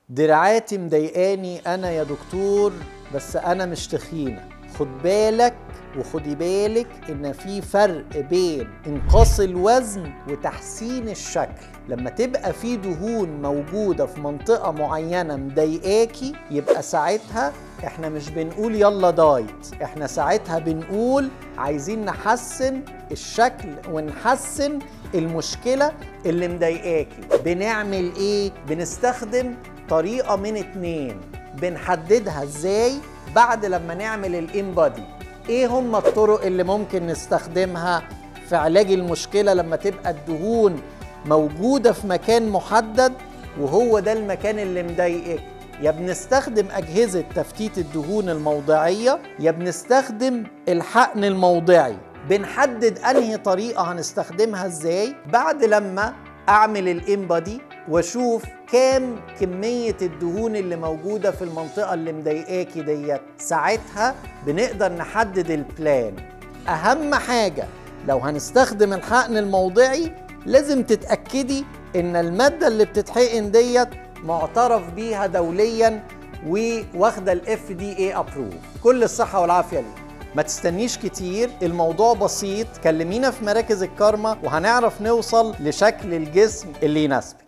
دراعاتي مضايقاني انا يا دكتور، بس انا مش تخينة. خد بالك وخدي بالك ان في فرق بين انقاص الوزن وتحسين الشكل. لما تبقى في دهون موجودة في منطقة معينة مضايقاكي، يبقى ساعتها احنا مش بنقول يلا دايت، احنا ساعتها بنقول عايزين نحسن الشكل ونحسن المشكلة اللي مضايقاكي. بنعمل ايه؟ بنستخدم طريقة من اتنين، بنحددها ازاي بعد لما نعمل ال InBody. ايه هم الطرق اللي ممكن نستخدمها في علاج المشكلة لما تبقى الدهون موجودة في مكان محدد وهو ده المكان اللي مضايقك؟ يا بنستخدم أجهزة تفتيت الدهون الموضعية، يا بنستخدم الحقن الموضعي. بنحدد أنهي طريقة هنستخدمها ازاي بعد لما أعمل ال InBody واشوف كام كمية الدهون اللي موجودة في المنطقة اللي مضايقاكي ديت. ساعتها بنقدر نحدد ال plan. أهم حاجة لو هنستخدم الحقن الموضعي لازم تتأكدي إن المادة اللي بتتحقن ديت معترف بيها دوليا وواخدة ال FDA approve. كل الصحة والعافية ليك. ما تستنيش كتير، الموضوع بسيط. كلمينا في مراكز الكارما وهنعرف نوصل لشكل الجسم اللي يناسبك.